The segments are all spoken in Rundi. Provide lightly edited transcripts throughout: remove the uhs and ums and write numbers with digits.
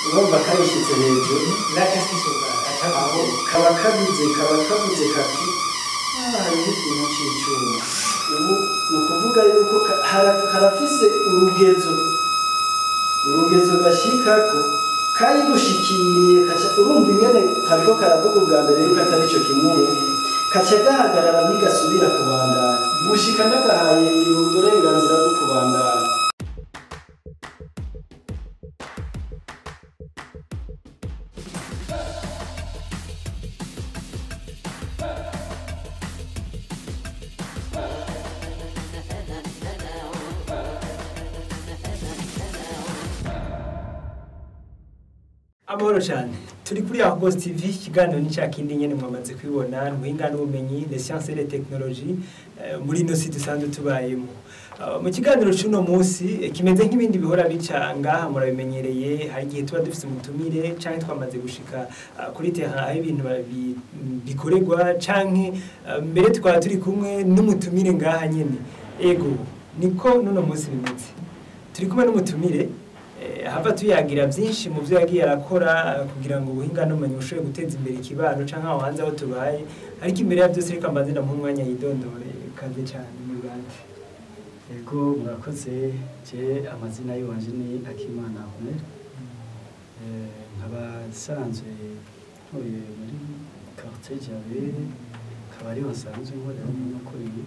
Urumva kayishitse hejuru. Là, qu'est-ce qui se passe? Aho kaba kabize, kaba kavuze kati: "Ah, hariho ikintu c'icuma." Ubu ni ukuvuga yuko karafise urugezo gashikako. Kayirushikiriye, kaca urumva ingene kariko karavuga ubwa mbere yuko atari ico kimumu, kaca gahagarara, ntigasubira kubandanya gushika ndagahaye uburenganzira bwo kubandanya. Amahoro cyane, turi kuri Argos TV. Ikiganiro ni cya kindi nyene mwamaze kubibona, ubuhinga n'ubumenyi, les sciences et les technologies, muri ino si dusanzwe tubayemo. Mu kiganiro c'uno munsi, kimeze nk'ibindi bihora bica ngaha, murabimenyereye, hari igihe tuba dufise umutumire canke twamaze gushika kuri terrain aho ibintu bikorerwa, canke mbere tukaba turi kumwe n'umutumire ngaha nyene. Ego, niko n'uno munsi bimeze, turi kumwe n'umutumire hava tuyagira byinshi mu byo yagiye arakora kugira ngo ubuhinga n'ubumenyi bushobore guteza imbere ikibano canke aho hanze aho tubaye. Ariko imbere ya byose, reka mbanze ndamuha umwanya yidondore. Kaze cyane muri bande. Ego, murakoze. Je amazina yiwanje ni Akimana Ahmed, nkaba nsanzwe ntuye muri quartier Jabe, nkaba ariho nsanzwe nkorera n'ukuriye.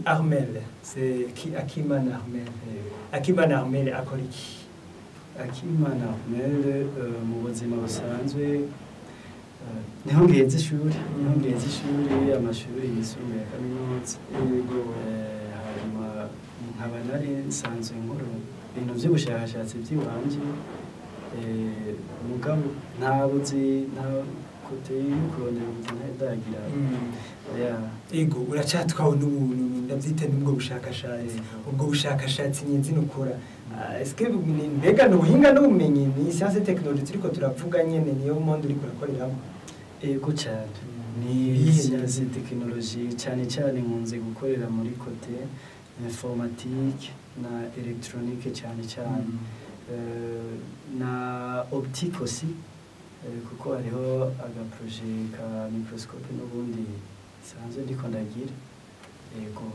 Armel, c'est ki? Akimana Armel. Akimana Armel akora iki? Akimana Ahmed, mu buzima busanzwe, niho ngeze ishuri, amashuri yisumbuye ya kaminuza. Hanyuma nkaba nari nsanzwe nkora ibintu by'ubushakashatsi by'iwanje, mugabo nta buzi, nta côté yo kurondera ubuzi ntari ndagira. Ya. Ego, uracatwawe n'ubuntu, ndabyita n'ubwo bushakashatsi. Ubwo bushakashatsi nyezina ukora, est-ce que mbega ni ubuhinga n'ubumenyi, ni science et technologie turiko turavuga nyene, niyo monde uriko urakoreramo? Ego cyane, ni Ibihe? Science et technologie cyane cyane. Nkunze gukorera muri côté informatique na électronique cyane cyane, na optique aussi, kuko hariho agaprojet ka microscope n'ubundi sanzwe ndiko ndagira. Yego.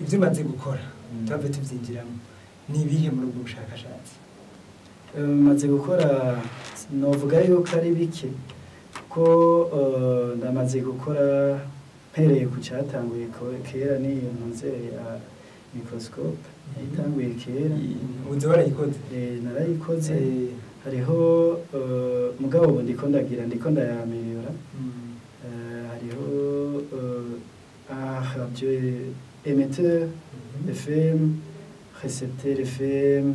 Ibyo umaze gukora, tuhave tubyinjiramo, ni ibihe muri ubwo bushakashatsi? Maze gukora, novuga yuko ari bike, ko ndamaze gukora mpereye ku cyatanguye kera, niyo ntuze ya microscope yatanguye kera. Uzi warayikoze? Narayikoze. Hariho, mugabo ubu ndiko ndagira, ndiko ndayameliyora. Hariho radio émetteur FM, récepteur FM,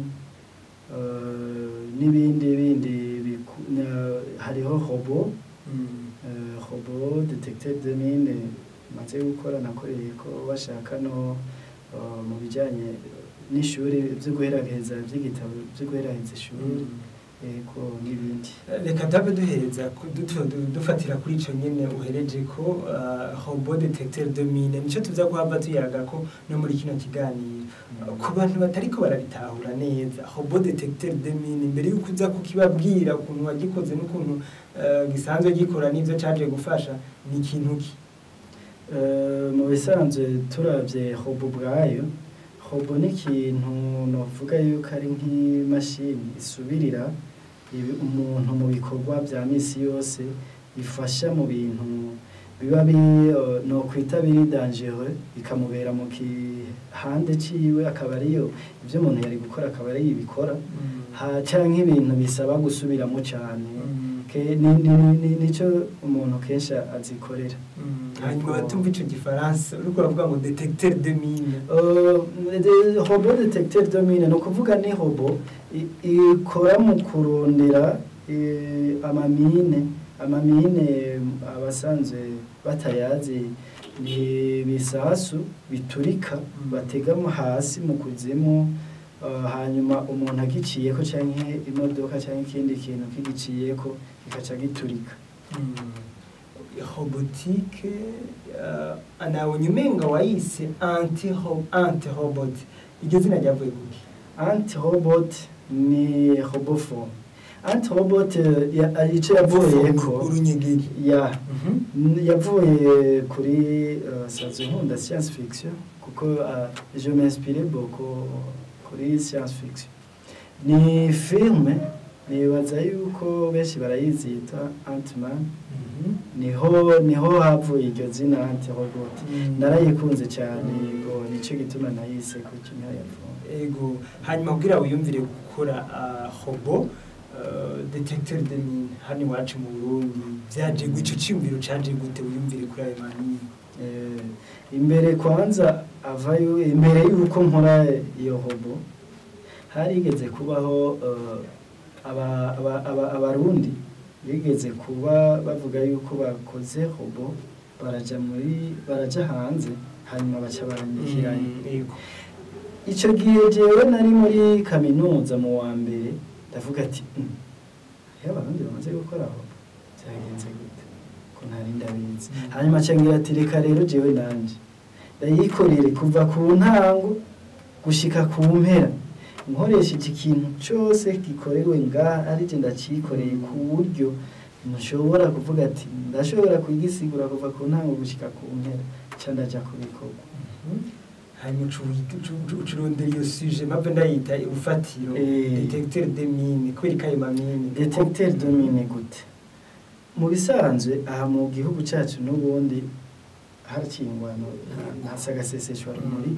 n'ibindi bindi hariho robot, robot détecteur de mine maze gukora, nakoreye ko bashaka no mu bijyanye n'ishuri byo guheraheza by'igitabo byo guheraheza ishuri. Yego, n'ibindi. Reka tuve duhereza dufatira kuri ico nyene uhereje ko, robot détecteur de mine, nico tuza guhava tuyaga ko no muri kino kiganiro. Ku bantu batariko barabitahura neza, robot détecteur de mine, imbere yuko uza kukibabwira ukuntu wagikoze n'ukuntu gisanzwe gikora n'ivyo caje gufasha, ni ikintu ki? Mu bisanzwe turavye robot ubwayo, robot ni ikintu novuga yuko ari nk'imashini isubirira umuntu mu bikorwa vya misi yose, ifasha mu bintu biba nokwita biri dangereux, ikamubera mu gihande ciwe, akaba ariyo ivyo umuntu yari gukora akaba ariyo ibikora, ha canke ibintu bisaba gusubiramo cane. Nico umuntu kenshi azikorera. Hanyuma batumva ico gifaransa uriko uravuga ngo détecteur de mine? Robot détecteur de mine ni ukuvuga ni robot ikora mu kurondera amamine. Amamine, abasanzwe batayazi, ni ibisasu biturika bategamo hasi mu kuzimu, hanyuma umuntu agiciyeko canke imodoka canke ikindi kintu kigiciyeko kikaca giturika. Robotique, nabonye umenga wayise anti robot, iryo zina ryavuye kuki? Anti robot ni robot form. Anti robot ico yavuyeko Urunyegeri. Ya, yavuye kuri sanzwe nkunda science fiction, kuko je m'inspire beaucoup kuri science fiction. Ni filme nibaza yuko benshi barayizi, yitwa Ant-Man. Niho havuye iryo zina anti robot. Narayikunze cyane ngo nico gituma nayise kuko niho yavuye. Ego, hanyuma kugira wiyumvire gukora robot détecteur de mine hano iwacu mu Burundi, vyaje ico ciyumviro caje gute, wiyumvire kuri ayo mamine? Imbere kwanza avayo, imbere yuko nkora iyo robot, harigeze kubaho abarundi bigeze kuba bavuga yuko bakoze robot, baraja muri, baraja hanze, hanyuma baca baranyikiranye. Ico gihe jewe nari muri kaminuza mu wa mbere. Ndavuga ati: Hariho abarundi bamaze gukora robot, vyagenze gute ko ntari ndabizi?" Hanyuma ca ngira ati: "Reka rero jewe nanje ndayikorere kuva ku ntango gushika ku mpera, nkoresheje ikintu cose gikorewe ngaha, arije ndacikoreye, ku buryo nshobora kuvuga ati ndashobora kugisigura kuva ku ntango gushika ku mpera." Ca ndaja kubikorwa. Hanyuma uca urondera iyo sujet, mpave ndayita urufatiro, détecteur de mine. Kubera ko ayo mamine? Détecteur de mine gute? Mu bisanzwe aha mu gihugu cyacu n'ubundi haraciye ingwano, nta sagaseseshwa rumuri.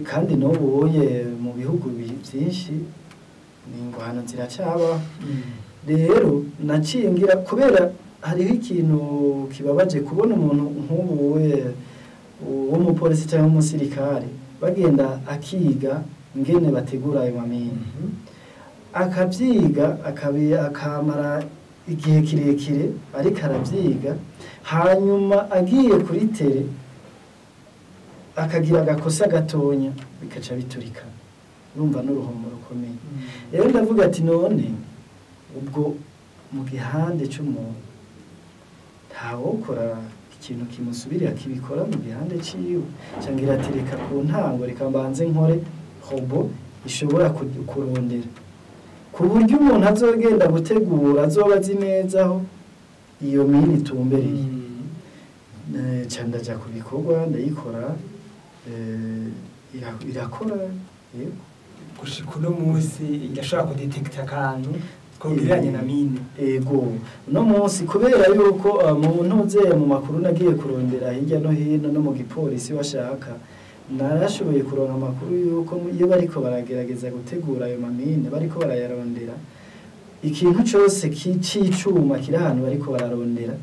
Kandi n'ubu uye mu bihugu byinshi ni ingwano ziracabaho. Rero naciye ngira, kubera hariho ikintu kibabaje kubona umuntu nk'ubu we w'umupolisi cyangwa umusirikare bagenda akiga ingene bategura ayo mamine, akabyiga, akamara igihe kirekire ariko arabyiga, hanyuma agiye kuri terrain akagira agakosa gatonya bikaca biturika. Urumva n'uruhomo rukomeye. Rero ndavuga ati: "None ubwo mu gihande c'umuntu ntawokora ikintu kimusubirira, kibikora mu gihande ciwe?" Cangira ati: "Reka ku ntango, reka mbanze nkore robot ishobora kurondera, ku buryo umuntu azogenda gutegura azoba azi neza aho iyo mine itumbereye." Ca ndaja ku bikorwa, ndayikora, irakora, yego. Gushika uno munsi irashobora kudetekta akantu kogereranya na mine? Ego, uno munsi kubera yuko mu ntuzeye mu makuru nagiye kurondera hirya no hino no mu gipolisi washaka, narashoboye kuronka amakuru yuko iyo bariko baragerageza gutegura ayo mamine, bariko barayarondera, ikintu cose c'icuma kiri ahantu bariko bararondera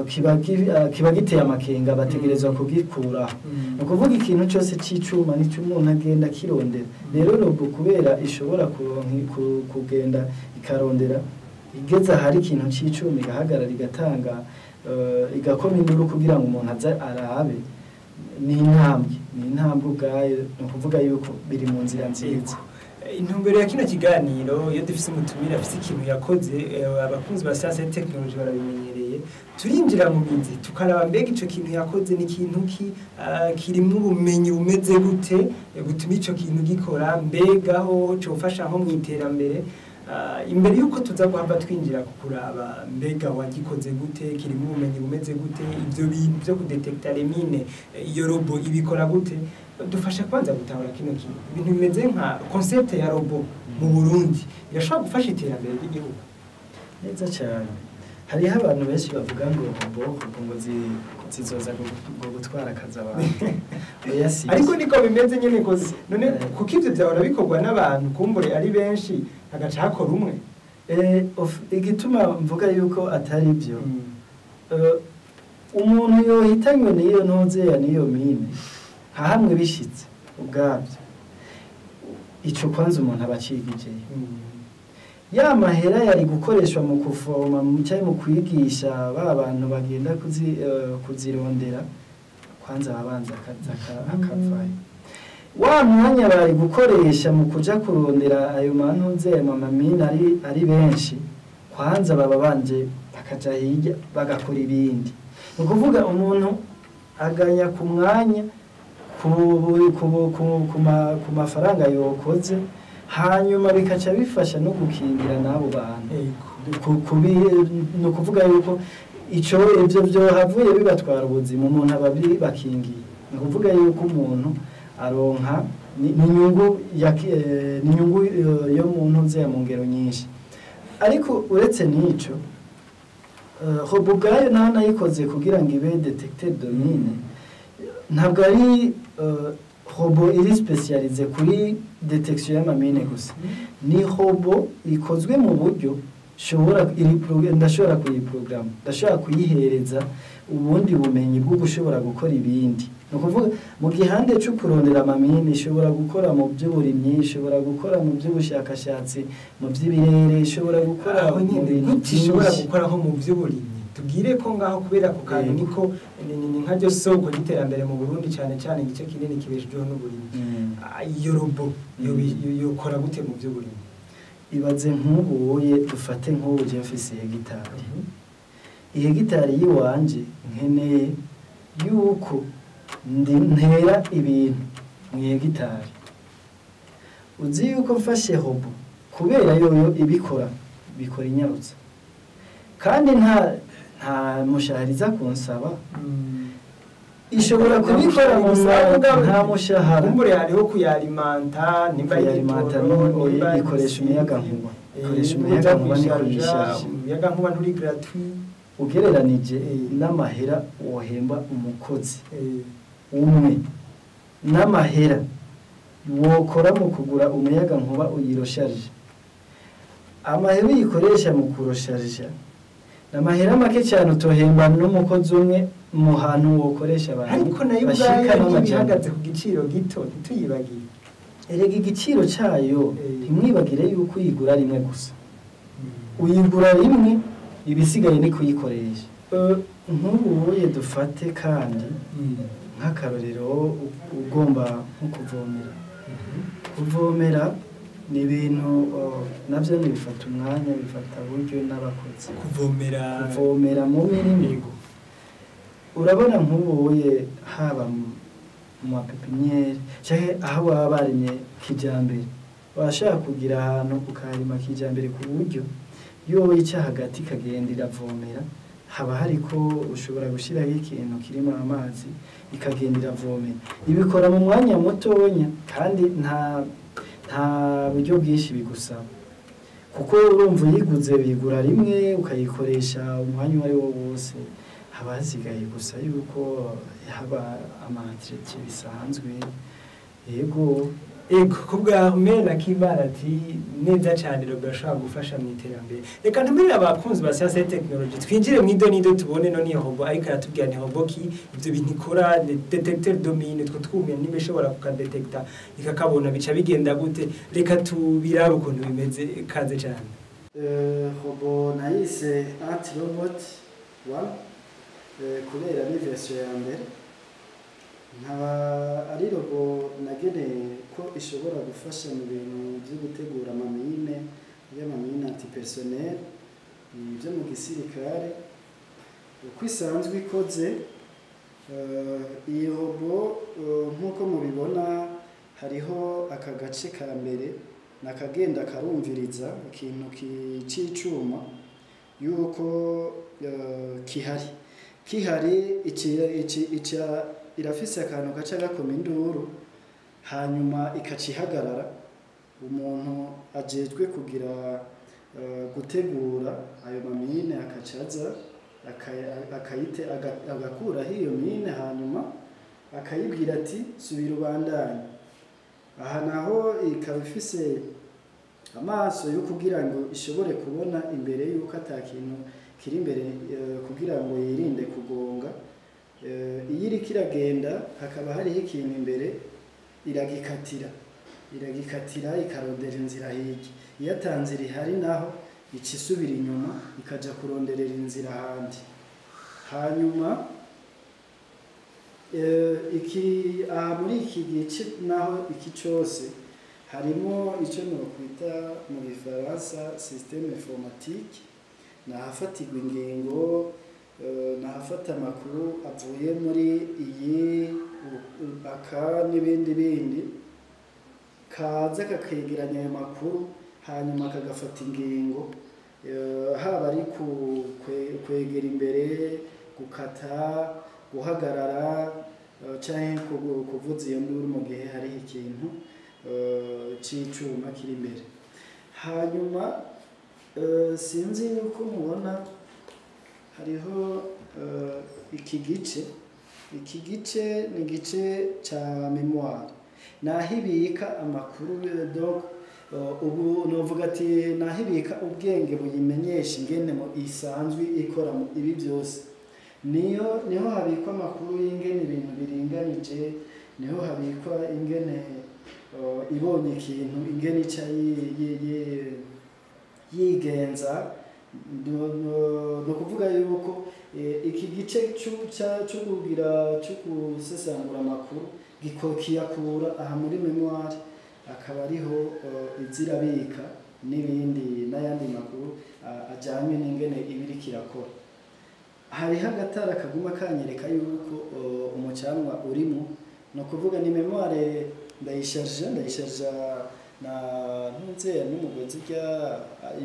kiba giteye amakenga, bategerezwa kugikuraho. Ni ukuvuga ikintu cyose c'icuma nicyo umuntu agenda akirondera. Rero robot kubera ishobora kugenda ikarondera, igeze ahari ikintu c'icuma igahagarara, igatanga igakoma induru kugira ngo umuntu aze arabe. Ni intambwe ubwayo, ni ukuvuga yuko biri mu nzira nziza. Intumbero ya kino kiganiro, iyo dufise umutumire afise ikintu yakoze, abakunzi ba science et technologie barabimenyereye, turinjira mu mizi tukaraba mbega ico kintu yakoze ni ikintu ki, kirimwo ubumenyi bumeze gute, butuma ico kintu gikora, mbega ho cofasha nko mw'iterambere. Imbere yuko tuza guhava twinjira ku kuraba mbega wagikoze gute, kirimo ubumenyi bumeze gute, ivyo bintu vyo kudetekta les mines, iyo robot ibikora gute, dufasha kwanza gutahura kino kintu, ibintu bimeze nka concept ya robot mu Burundi irashobora gufasha iterambere ry'igihugu? Neza cyane. Hariho abantu benshi bavuga ngo robot ngo zizoza ngo gutwara akazi abantu. Oya, si Ariko niko bimeze nyene koze none, kuko ivyo vyahora bikorwa n'abantu kumbure ari benshi, hagaca hakora umwe. Igituma mvuga yuko atari byo, umuntu yohitanywe n'iyo ntuzeya n'iyo mine nka hamwe bishitse ubwabyo, ico kwanza umuntu aba acigijeye. Ya mahera yari gukoreshwa mu kuvoma cyangwa mu kwigisha ba bantu bagenda kuzirondera, kwanza babanza akavayo. Wa mwanya bari gukoresha mu kuja kurondera ayo mantuze, ayo mamamine ari benshi, kwanza baba banje bakaja hirya bagakora ibindi. Ni ukuvuga umuntu aganya ku mwanya. ku mafaranga yokoze, hanyuma bikaca bifasha no gukingira n'abo bantu. Ni ukuvuga yuko ico ivyo vyohavuye bibatwara ubuzima, umuntu aba bibakingiye. Ni ukuvuga yuko umuntu aronka ni inyungu ni inyungu yo mu ntuze mu ngero nyinshi. Ariko uretse n'ico, robot ubwayo naho nayikoze kugira ngo ibe détecteur de mine, ntabwo ari robot iri spécialisée kuri détection y'ama mines gusa. Ni robot ikozwe mu buryo shobora iri ndashobora kuyiprograma, ndashobora kuyihereza ubundi bumenyi bwo gushobora gukora ibindi. Ni ukuvuga mu gihande cyo kurondera ama mines, ishobora gukora mu by'uburimyi, ishobora gukora mu by'ubushakashatsi, mu by'ibirere, ishobora gukora Aho mu nyine bintu gute ishobora byinshi. gukora nko mu by'uburimyi? Tubwire ko ngaho kubera ku kantu niko ni nkaryo soko ry'iterambere mu Burundi, cyane cyane igice kinini kibeshejeho n'uburimyi. Iyo robot yokora gute mu by'uburimyi? Ibaze nk'ubu woye, dufate nk'ubu je mfise hegitari, ihegitari y'iwanje, nkeneye yuko ndi ntera ibintu mu hegitari. Uzi yuko mfashe robot, kubera yoyo ibikora bikora inyarutsa, kandi nta mushahara iza kunsaba, ishobora kubikora mu mwanya, nta mushahara. Kumbure hariho kuyalimanta, nimba ari Kuyalimanta igitoro, nimba ari ikoresha umuyagankuba. Ikoresha nimba umuyagankuba, uja niko kuyisharija, yisharije. Umuyagankuba nturi gratuit. Ugereranije n'amahera wohemba umukozi umwe n'amahera wokora mu kugura umuyaga nkuba uyirosharije, amahera uyikoresha mu kurosharija ni amahera make cyane utohemba n'umukozi umwe mu hantu wokoresha abantu Ariko nayo bashika ubwayo n'amajana. ntibihagaze ku giciro gito, ntituyibagiye. Erega igiciro cyayo, ntimwibagire yuko uyigura rimwe gusa. Uyigura rimwe, ibisigaye ni kuyikoresha. Nk'ubu buye dufate kandi nk'akarorero, ugomba nko kuvomera. Kuvomera ni ibintu navyo ntibifata umwanya, bifata buryo n'abakozi. Kuvomera? Kuvomera mu mirima. Urabona nk'ubuye haba mu ma pépinières canke aho baba barimye kijambere, washaka kugira ahantu ukaharima kijambere ku buryo yowe ica hagati ikagenda iravomera, haba hariko ushobora gushiraho ikintu kirimo amazi, ikagenda iravomera, ibikora mu mwanya mutonya, kandi nta buryo bwinshi bigusaba, kuko urumva uyiguze uyigura rimwe, ukayikoresha umwanya uwo ari wo wose. Haba hasigaye gusa yuko haba ama entretien bisanzwe, yego. Ego, kubwa Mena Kimana ati neza cyane, robot ashobora gufasha mu iterambere. Reka ntumirire abakunzi ba science et technologie, twinjire mu ido n'ido, tubone no ni robot ariko aratubwira ni robot ki, ibyo bintu ikora, détecteur de mine, two twumye niba ishobora kukadetekta ikakabona, bica bigenda gute? Reka tubirabe ukuntu bimeze. Kaze cyane. Robot nayise Ant Robot 1 kubera ni version ya mbere, nkaba ari robot nageneye ko ishobora gufasha mu bintu byo gutegura ama mines, y'ama mines antipersonnel byo mu gisirikare. Uko isanzwe ikoze, iyi robot, nk'uko mubibona, hariho aka gace ka mbere nakagenda karumviriza ikintu c'icuma yuko kihari. Iki irafise akantu gaca gakoma induru, hanyuma ikaca ihagarara. Umuntu ajejwe kugira gutegura ayo ma mines akaca aza akayite agakuraho iyo mine, hanyuma akayibwira ati: "Subira ubandanye." Aha naho ikaba ifise amaso yo kugira ngo ishobore kubona imbere yuko ata kintu kiri imbere, kugira ngo yirinde kugonga. Iyo iriko iragenda hakaba hariho ikintu imbere, iragikatira ikarondera inzira hirya. Iyo ata nzira ihari naho, ica isubira inyuma ikaja kuronderera inzira ahandi. Hanyuma iki aha muri iki gice naho, iki cose harimo icyo nokwita mu gifaransa système informatique, nahafatirwa ingingo, nahafata amakuru avuye muri iyi. aka n'ibindi bindi kaza kakegeranya ayo makuru, hanyuma kagafata ingingo, haba ari kwegera imbere, gukata, guhagarara, canke kuvuza iyo nduru mu gihe hariho ikintu c'icuma kiri imbere. Hanyuma sinzi yuko mubona hariho iki gice. Iki gice ni igice ca mémoire, naho ibika amakuru. Donc ubu novuga ati naho ibika ubwenge buyimenyesha ingene isanzwe ikora mu ibi byose. Niyo niho habikwa amakuru y'ingene ibintu biringanije, niho habikwa ingene ibonye ikintu ingene ica yigenza. Ni ukuvuga yuko iki gice cyo kugira cyo gusesangura amakuru kiyakura aha muri mémoire, akaba ariho izirabika n'ibindi n'ayandi makuru ajyanye n'ingene ibiriko irakora. Hariho agatara kaguma kanyereka yuko umucanwa urimo. Ni ukuvuga ni mémoire, ndayisharija na ntunze n'umugozi rya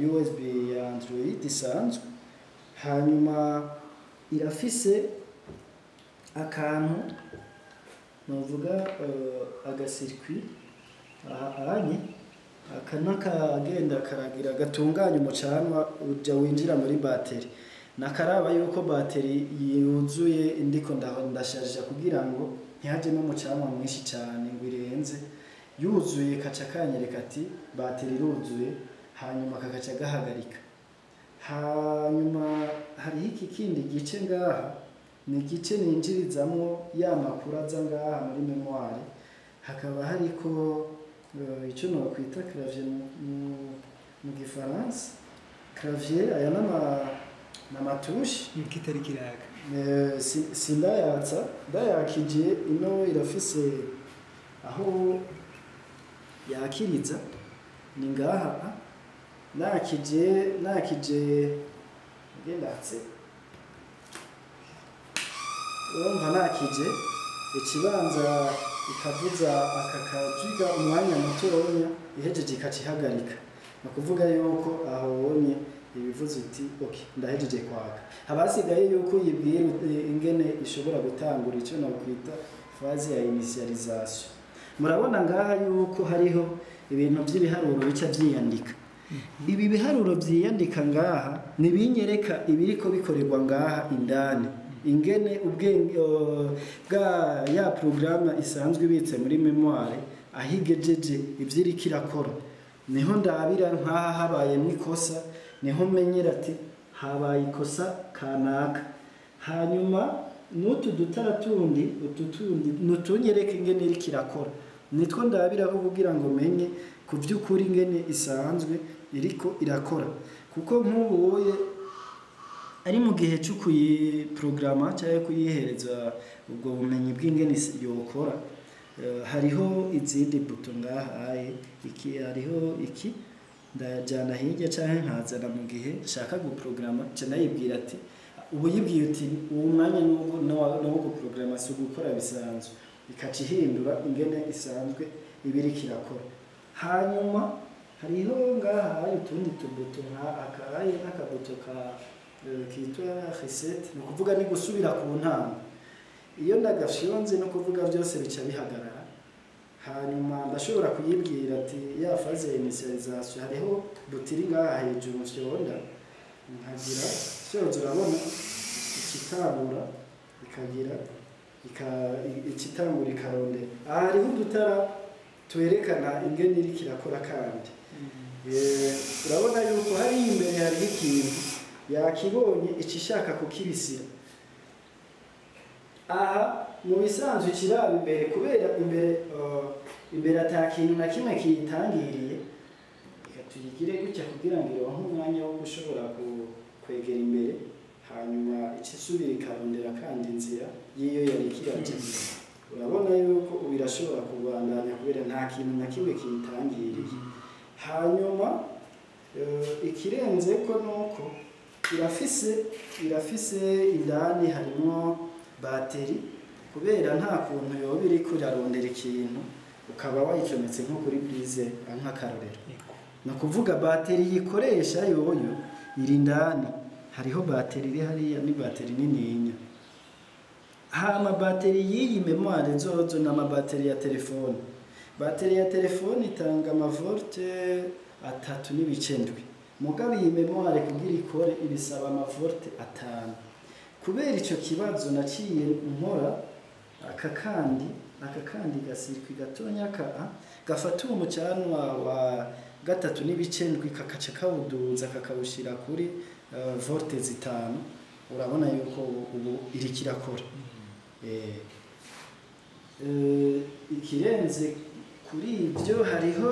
USB ya Android isanzwe. Hanyuma irafise akantu novuga aga circuit aha anye, aka n'akagenda karagira gatunganya umucanwa uja winjira muri bateri, nakaraba yuko bateri yuzuye ndiko ndasharija kugira ngo ntihajemo umucanwa mwinshi cyane ngo irenze. Yuzuye kaca kanyereka ati bateri iruzuye, hanyuma kakaca gahagarika. Hanyuma hariho iki kindi gice ngaha, ni igice ninjirizamwo ya makuru aza ngaha muri mémoire. Hakaba hariko icyo nokwita clavier mu gifaransa. Clavier, aya n'ama touches. Kitari kiraka. Sindayatsa, ndayakije ino irafise aho yakiriza, ni ngaha. Nakije ngendatse, urumva nakije ikibanza ikavuza aka kajiga umwanya mutonya, ihejeje ikacihagarika. Ni ukuvuga yuko aho ubonye ibivuze uti okay, ndahejeje kwaka. Habasigaye yuko uyibwira ingene ishobora gutangura, icyo nakwita phase ya initialisation. Murabona ngaha yuko hariho ibintu by'ibiharuro bica byiyandika. Ibi biharuro byiyandika ngaha nibinyereka ibiriko bikorerwa ngaha indani, ingene ubwenge bwa ya programme isanzwe ibitse muri mémoire aho igejeje ivyiriko irakora. Niho ndabira nkaha habayemwo ikosa, niho menyera ati habaye ikosa kanaka. Hanyuma n'utu dutara tundi, utu tundi nutunyereka ingene iriko irakora, nitwo ndabiraho kugira ngo menye ku vy'ukuri ingene isanzwe iriko irakora. Kuko nk'ubu woye ari mu gihe cyo kuyiprograma cyangwa kuyihereza ubwo bumenyi bw'ingene yokora, hariho izindi bouton ngaha aye, iki hariho iki ndayajyana hirya canke nkazana mu gihe nshaka guprograma, nca ndayibwira ati ubu yibwiye uti uwo mwanya n'uwo guprograma, si ugukora bisanzwe, ikaca ihindura ingene isanzwe ibiriko irakora. Hanyuma hariho ngaha hari utundi tubuto nka akaye n'akabuto ka kitwa reset, ni ukuvuga ni gusubira ku ntango. Iyo ndagafyonze no kuvuga byose bica bihagarara. Hanyuma ndashobora kuyibwira ati ya phase ya initialisation, hariho bouton iri ngaha hejuru mfyonda nkagira fyonze, urabona ikitangura ikagira ikitangura ikarondera. Aha hariho udutara twerekana ingene iriko irakora. Kandi urabona yuko hari imbere hariho ikintu yakibonye icishaka kukibisira. Aha mu bisanzwe kiraba imbere, kubera imbere ata kintu na kimwe kiyitangiriye. Reka tuyigire gutya kugira ngo ironke umwanya wo gushobora kwegera imbere, hanyuma icisubira ikarondera kandi inzira y'iyo yari ikiraje. Urabona yuko ubu irashobora kubandanya kubera nta kintu na kimwe kiyitangiriye. Hanyuma ikirenze ko nuko irafise indani harimwo bateri. Kubera nta kuntu yoba iriko irarondera ikintu ukaba wayicometse nko kuri prise, nk'akarorero. Ni ukuvuga bateri yikoresha yoyo iri indani, hariho bateri iri hariya, ni bateri nininya. Hama bateri y'iyi mémoire zozo ni amabateri ya telefone. Bateri ya telefone itanga ama volts 3.7, mugabo iyi mémoire kugira ikore ibisaba ama volts 5. Kubera ico kibazo naciye nkora aka kandi ga circuit gatonya ka gafata uwo mucanwa wa 3.7, kakaca kawuduza, kakawushira kuri volts 5. Urabona yuko ubu iriko irakora. Ikirenze kuri ibyo, hariho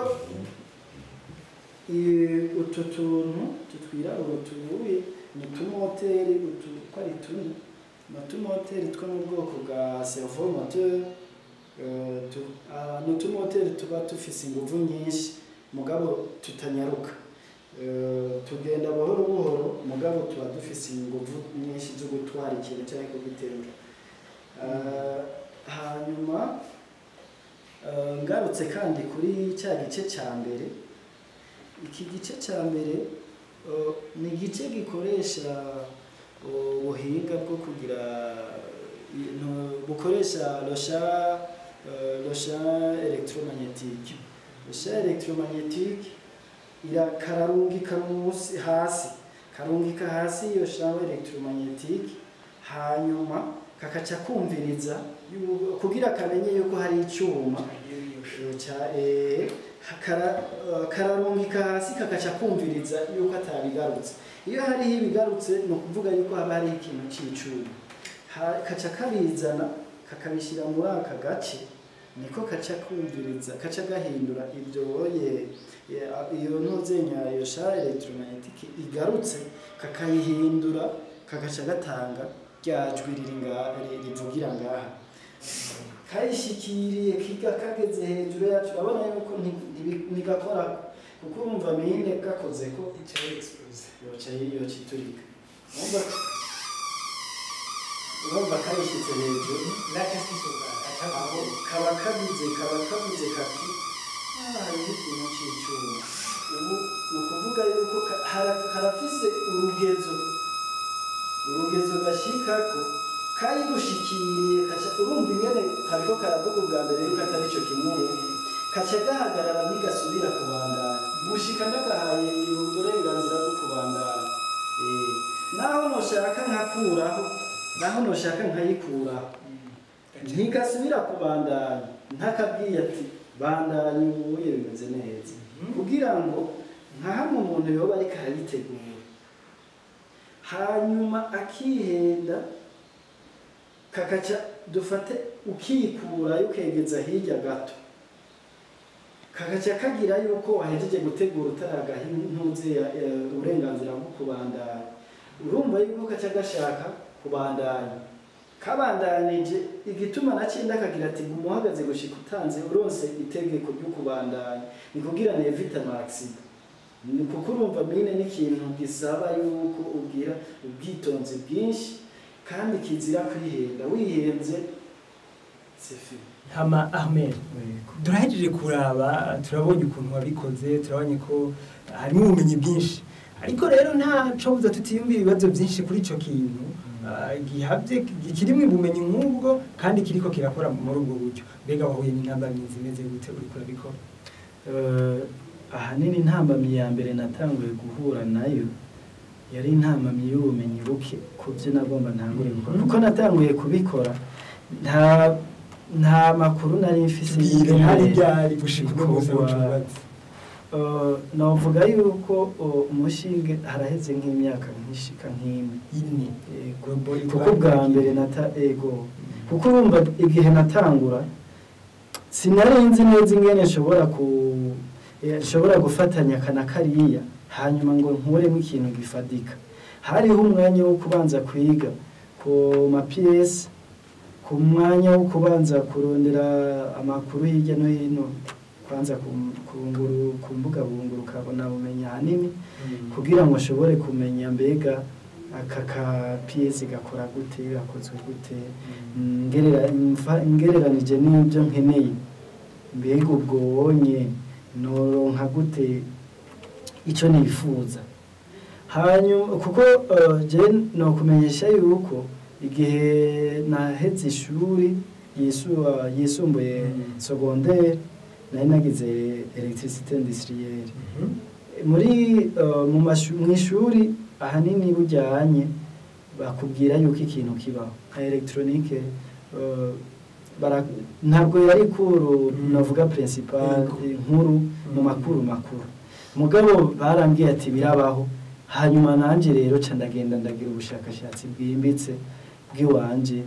utu tuntu tutwirabura tuvuye, ni utumoteri utu ko ari tune, ni utumoteri two mu bwoko bwa servomoteur. Ni utumoteri tuba dufise inguvu nyinshi mugabo tutanyaruka. Tugenda buhoro buhoro, mugabo tuba dufise inguvu nyinshi zo gutwara ikintu cyangwa kugiterura. Hanyuma ngarutse kandi kuri cya gice cya mbere, iki gice cya mbere ni igice gikoresha ubuhinga bwo kugira bukoresha le champ électromagnétique. Le champ électromagnétique irakararungika munsi hasi, karungika hasi iyo champ électromagnétique, hanyuma kakaca kumviriza kugira kamenye yuko hari icyuma kararungika hasi, kakaca kumviriza yuko atabigarutse. Iyo hariho ibigarutse, ni ukuvuga yuko haba hariho ikintu c'icuma. Kaca kabizana, kakabishyira muri aka gace, niko kaca kumviriza, kaca gahindura ibyo ye iyo ntuzenya, iyo champ électromagnétique igarutse, kakayihindura, kagaca gatanga rya jwi riri rivugira ngaha. Kayishikiriye, kiga kageze hejuru yacu, urabona yuko ntigakora, kuko urumva mine gakoze ko ica explose. Yoca iturika. Urumva kayishyitse hejuru. Là, qu'est-ce qui se passe? Aho kaba kavuze kati: "Ah, hariho ikintu c'icuma." Ubu ni ukuvuga yuko karafise urugezo gashikako. Kayirushikiriye, kaca urumva ingene kariko karavuga ubwa mbere yuko atari ico kimwe, kaca gahagarara, ntigasubira kubandanya gushika ndagahaye uburenganzira bwo kubandanya. Naho noshaka nkakuraho, naho noshaka nkayikuraho, ntigasubira kubandanya ntakabwiye ati: "Bandanya, ubuye bimeze neza." Kugira ngo nka hamwe umuntu yoba ariko arabitegura, hanyuma akihenda, kakaca dufate ukikurayo ukegeza hirya gato, kagaca kagira yuko wahejeje gutegura utaragaha intuze uburenganzira bwo kubandanya. Urumva yuko kaca gashaka kubandanya, kabandanije igituma na cyenda kagira ati: "Guma uhagaze gushika utanze uronse itegeko ryo kubandanya." Ni kugira n'évite ama accident, ni kuko urumva mine n'ikintu gisaba yuko ugira ubwitonzi bwinshi kandi kizira kwihenda. Wihenze, c'est fini. Hama Ahmed, turahejeje kuraba, turabonye ukuntu wabikoze, turabonye ko harimo ubumenyi bwinshi, ariko rero nta cobuza tutiyumvira ibibazo byinshi kuri ico kintu gihavye kirimwo ubumenyi nk'ubwo kandi kiriko kirakora muri ubwo buryo. Mbega wahuye n'intambamyi zimeze gute uriko urabikora? Ahanini intambamyi ya mbere natanguye guhura nayo yari intambamyi y'ubumenyi buke ku byo nagomba ntangure gukora, kuko natanguye kubikora nta makuru nari mfise Tubwire, y'ingene hari ryari gushika uno munsi bikorwa. Cubatse? Novuga yuko umushinge haraheze nk'imyaka nkishika nk'ine. Ine? Yego. Robot? Kuko bwa mbere nata, ego, kuko urumva igihe natangura sinari nzi neza ingene nshobora gufatanya aka na kariya, hanyuma ngo nkuremo ikintu gifadika. Hariho umwanya wo kubanza kwiga ku ma pièces, ku mwanya wo kubanza kurondera amakuru hirya no hino, kwanza ku mbuga bunguru ukabona bumenya ahanini, kugira ngo nshobore kumenya mbega Aka ka pièce gakora gute, gakozwe gute, ngereranije n'ibyo nkeneye, mbega ubwo wonye noronka gute icyo nifuza? Hanyuma kuko je nokumenyesha yuko igihe naheze ishuri yisumbuye, secondaire, nari nagize électricité industrielle. Muri mu mw'ishuri ahanini bujyanye bakubwira yuko ikintu kibaho nka électronique, ntabwo yari cours navuga principal, nkuru mu makuru makuru, mugabo barambwiye ati birabaho. Hanyuma nanje rero ca ndagenda ndagira ubushakashatsi bwimbitse bw'iwanje,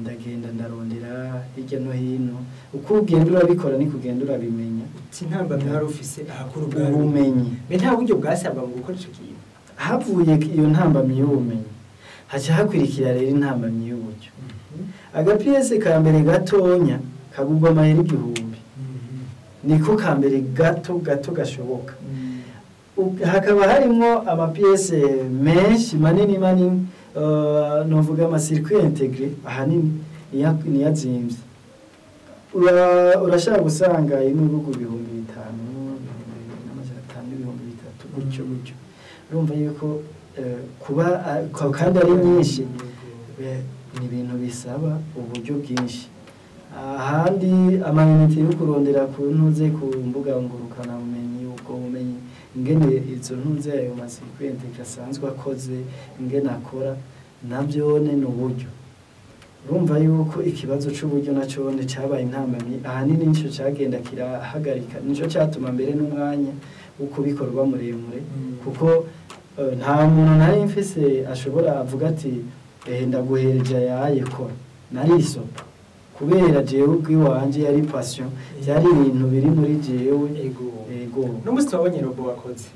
ndagenda ndarondera hirya no hino. Uko ugenda urabikora niko ugenda urabimenya. Uti intambamyi wari ufise ahakuru bwari ubumenyi. Mbe nta buryo bwasabwa mu gukora ico kintu? Havuye iyo ntambamyi y'ubumenyi, haca hakwirikira rero intambamyi y'uburyo. Agapièce ka mbere gatonya kagurwa amahera 1000, niko ka mbere gato gato gashoboka. Hakaba harimwo amapièces menshi manini manini, novuga amacircuits intégrés ahanini niyazimvye. Urashaka gusanga imwe igurwa 5000, 2500, 3000, gutyo gutyo. Urumva yuko kuba kandi ari nyinshi, ni ibintu bisaba uburyo bwinshi. Ahandi amaunités yo kurondera ku ntuze, ku mbuga ngurukanabumenyi, ubwo bumenyi ingene izo ntuze, ayo macircuits intégrés asanzwe akoze, ingene akora, navyone ni uburyo. Urumva yuko ikibazo c'uburyo nacone cabaye intambamyi ahanini, nico cagenda kirahagarika, nico catuma mbere n'umwanya wo kubikorwa muremure, kuko nta muntu nari mfise ashobora avuga ati ehe, ndaguhereje ayaye, kora. Narisopa kubera jewe ubwiwanje yari passion, byari ibintu biri muri jewe. Ego. No musi twabonye robot wakoze,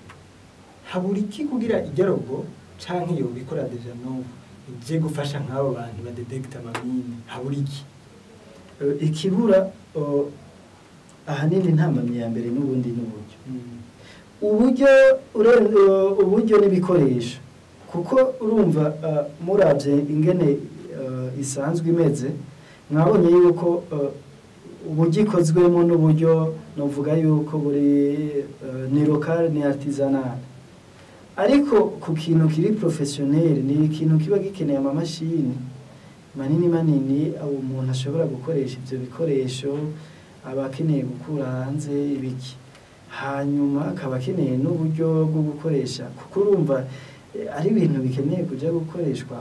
habura iki kugira iryo robot canke iyo bikora déjà n'ubu ije gufasha nk'abo bantu badetecta amamines? Habura iki? Ikibura ahanini, intambamyi ya mbere n'ubundi n'uburyo, uburyo uburyo n'ibikoresho, kuko urumva muravye ingene isanzwe imeze, mwabonye yuko uburyo ikozwemo n'uburyo novuga yuko buri ni local, ni artisanal, ariko ku kintu kiri professionnel ni ikintu kiba gikeneye amamashini manini manini, abo umuntu ashobora gukoresha ivyo bikoresho aba akeneye gukura hanze ibiki, hanyuma akaba akeneye n'uburyo bwo gukoresha, kuko urumva ari ibintu bikeneye kuja gukoreshwa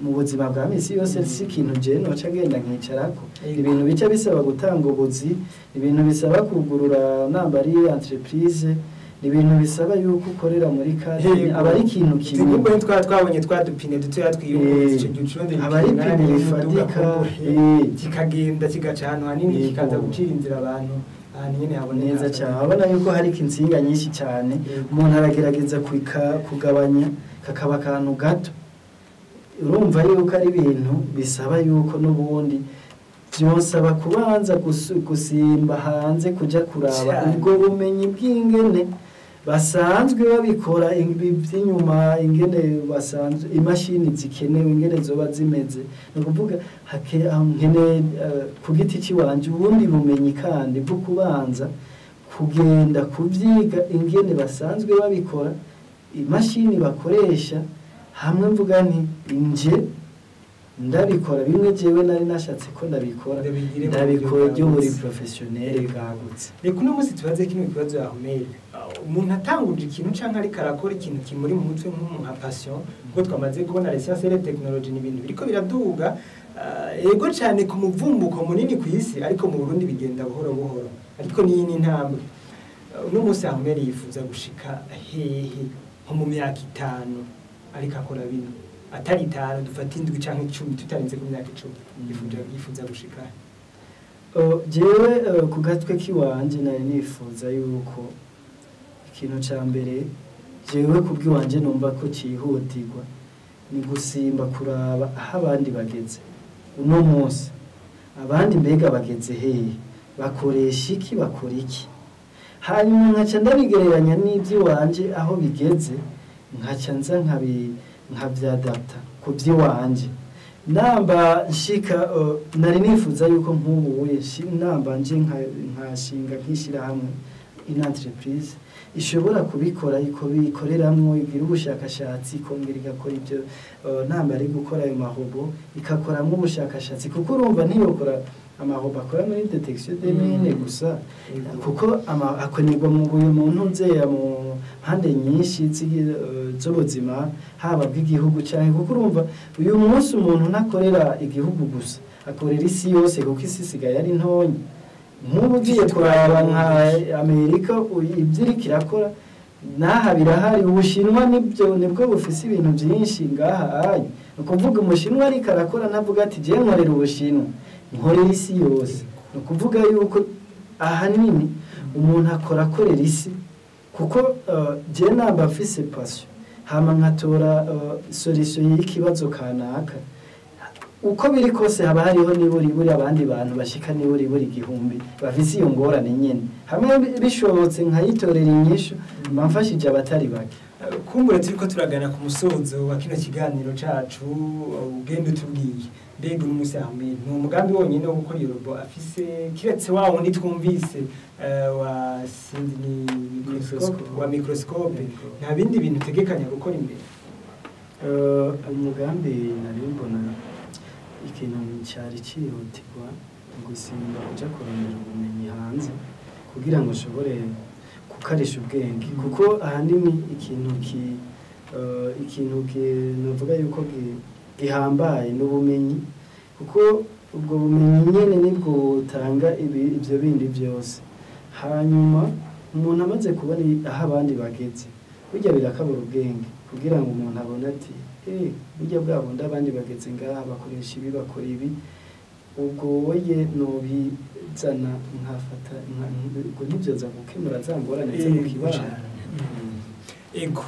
mu buzima bwa misi yose. Si ikintu je noca ngenda nkicarako. Ibintu bica bisaba gutanga ubuzi, ibintu bisaba kugurura namba ari entreprise, ni ibintu bisaba yuko ukorera muri cadre, aba ari ikintu kinini. Tugomba twaba twabonye twa dupine dutoya twiyunguruza, ico gihe ucurondera Aba ari ipine ipine n'umuduga rifatika, kumbure, kikagenda kigaca ahantu hanini, kikaza gucira inzira abantu ahantu nyene haboneka. Neza cyane, urabona yuko hari insinga nyinshi cyane. Umuntu aragerageza kugabanya kakaba akantu gato. Urumva yuko ari ibintu bisaba yuko n'ubundi byonsaba kubanza gusimba hanze kuja kuraba ubwo bumenyi bw'ingene basanzwe babikora ibi by'inyuma, ingene basanzwe imashini zikenewe, ingene zoba zimeze. Ni ukuvuga aho nkeneye ku giti ciwanje ubundi bumenyi kandi bwo kubanza kugenda kubyiga ingene basanzwe babikora, imashini bakoresha, hamwe mvuga nti nje ndabikora bimwe jewe nari nashatse ko ndabikora, Ndabigire mu buryo ndabikora ryo muri bwagutse. professionnel bwagutse. Reka uno munsi tubaze kino kibazo yahumere. Umuntu atanguje ikintu canke ariko arakora ikintu kimuri mu mutwe nka passion, kuko twamaze kubona les sciences et les technologies ni ibintu biriko biraduga, ego cane ku muvumbuko munini ku isi, ariko mu Burundi bigenda buhoro buhoro, ariko niyi ni intambwe. Uno munsi Ahmed yifuza gushika hehe nko mu myaka 5 ariko akora bino? Atari 5, dufate 7 canke 10, tutarenze ku myaka 10. Yifuza gushika he? Jewe ku gatwe kiwanje nari nifuza yuko ikintu ca mbere jewe ku bw'iwanje numva ko cihutirwa ni gusimba kuraba aho abandi bageze uno munsi. Abandi mbega bageze hehe, bakoresha iki, bakora iki, hanyuma nkaca ndabigereranya n'iby'iwanje aho bigeze. Nkaca nza nkavyadapta ku by'iwanje. Namba nshika nari nifuza yuko nk'ubu namba nje nkashinga nk'ishyirahamwe, une entreprise ishobora kubikora, bikoreramwo, igira ubushakashatsi, ikongera igakora ibyo. Namba ari gukora ayo marobots, ikakoramwo ubushakashatsi, kuko urumva ntiyokora amarobots akora muri détection des mines gusa, kuko akonerwa mu muntu nzeya mu mpande nyinshi z'ubuzima, haba bw'igihugu cyane, kuko urumva uyu munsi umuntu ntakorera igihugu gusa, akorera isi yose, kuko isi isigaye ari ntonyi. Nk'ubu ugiye kuraba nka Amerika, ibyo iriko irakora n'aha birahari. Ubushinwa nibyo nibwo bufise ibintu byinshi ngaha ayi. Ni ukuvuga umushinwa ariko arakora ntavuga ati: "Jewe nkorera ubushinwa, nkorera isi yose." Ni ukuvuga yuko ahanini umuntu akora akorera isi, kuko jewe namba mfise passion, hama nkatora solution y'ikibazo kanaka, uko biri kose haba hariho niburiburi abandi bantu bashika niburiburi 1000 bafise iyo ngorane nyene. Hamwe bishobotse nkayitorera inyishu, mba mfashije abatari bake. Kumbure turiko turagana ku musozo wa kino kiganiro cacu. Ugenda utubwiye, mbega uno musi Ahmed ni umugambi wonyene wo gukora iyo robot afise, kiretse wa wundi twumvise wa sindi ni microscope, wa microscope, nta bindi bintu utegekanya gukora imbere? Umugambi nari mbona ikintu cyari cyihutirwa gusimba kuja kurondera ubumenyi hanze kugira ngo nshobore gukarisha ubwenge, kuko ahanini ikintu ki navuga yuko gihambaye n'ubumenyi, kuko ubwo bumenyi nyene nibwo butanga ibyo bindi byose. Hanyuma umuntu amaze kubona aho abandi bageze, burya birakabura ubwenge kugira ngo umuntu abone ati: "Eh, burya bwa bundi abandi bageze ngaha, bakoresha ibi, bakora ibi, ubwo woye nobizana nkafata ubwo ntibyoza gukemura za ngorane zo mu kibano." Ego.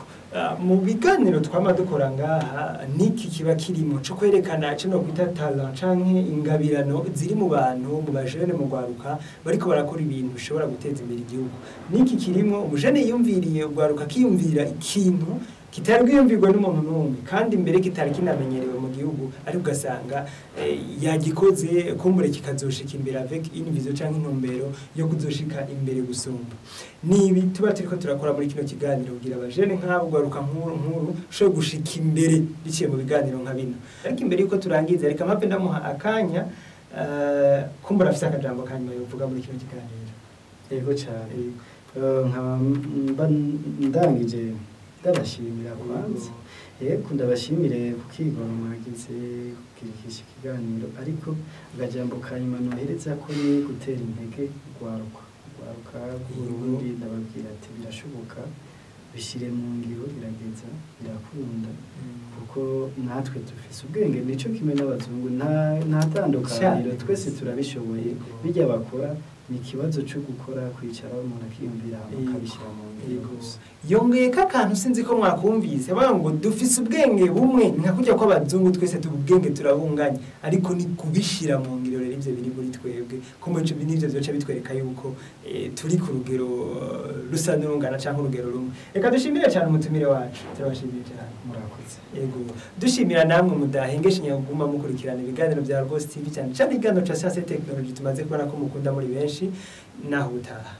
Mu biganiro twama dukora ngaha, niki kiba kirimo co kwerekana cino kwita talent canke ingabirano ziri mu bantu, mu bajene, mu gwaruka bariko barakora ibintu bishobora guteza imbere igihugu. Niki kirimo umujene yiyumviriye, ugwaruka kiyumvira ikintu kitari bwiyumvirwe n'umuntu n'umwe, kandi mbere kitari kinamenyerewe mu gihugu, ariko ugasanga yagikoze, kumbure kikazoshika imbere avec une vision canke intumbero yo kuzoshika imbere gusumba. Nibi tuba turiko turakora muri kino kiganiro kugira abajene nk'abo, gwaruka nkuru nkuru, ushobore gushika imbere biciye mu biganiro nka bino. Ariko imbere yuko turangiza, reka mpave ndamuha akanya, kumbura afise akajambo kanyuma yovuga muri kino kiganiro. Yego cyane. Nkaba mba ndangije ndabashimira kwanza. Yego, ndabashimire kukigoro mwagize kukirikisha ikiganiro, ariko agajambo ka nyuma nohereza ko ni gutera intege urwaruka rw'Uburundi. Ndababwira ati: "Birashoboka, bishyire mu ngiro, birageza, birakunda," kuko natwe dufise ubwenge nico kimwe n'abazungu, nta tandukaniro, twese turabishoboye. Bijya bakora ni ikibazo cyo gukora, kwicara umuntu akiyumvira hama akabishyira mu ngiro gusa. Yongeye ko akantu, sinzi ko mwakumvise, bavuga ngo dufise ubwenge bumwe nka kurya kw'abazungu, twese ubwenge turabunganye, ariko ni kubishira mu ngiro. Rero ivyo biri muri twebwe, ko muri ico nivyo vyoca bitwereka yuko turi ku rugero rusa n'urungana canke urugero rumwe. Reka dushimire cyane umutumire wacu, turabashimiye cyane. Murakoze. Yego, dushimira namwe mudahengeshanya kuguma mukurikirana ibiganiro bya Rwose TV, cyane cyane ikiganiro ca Science et Technologie tumaze kubona ko mukunda muri benshi. Naho utaha.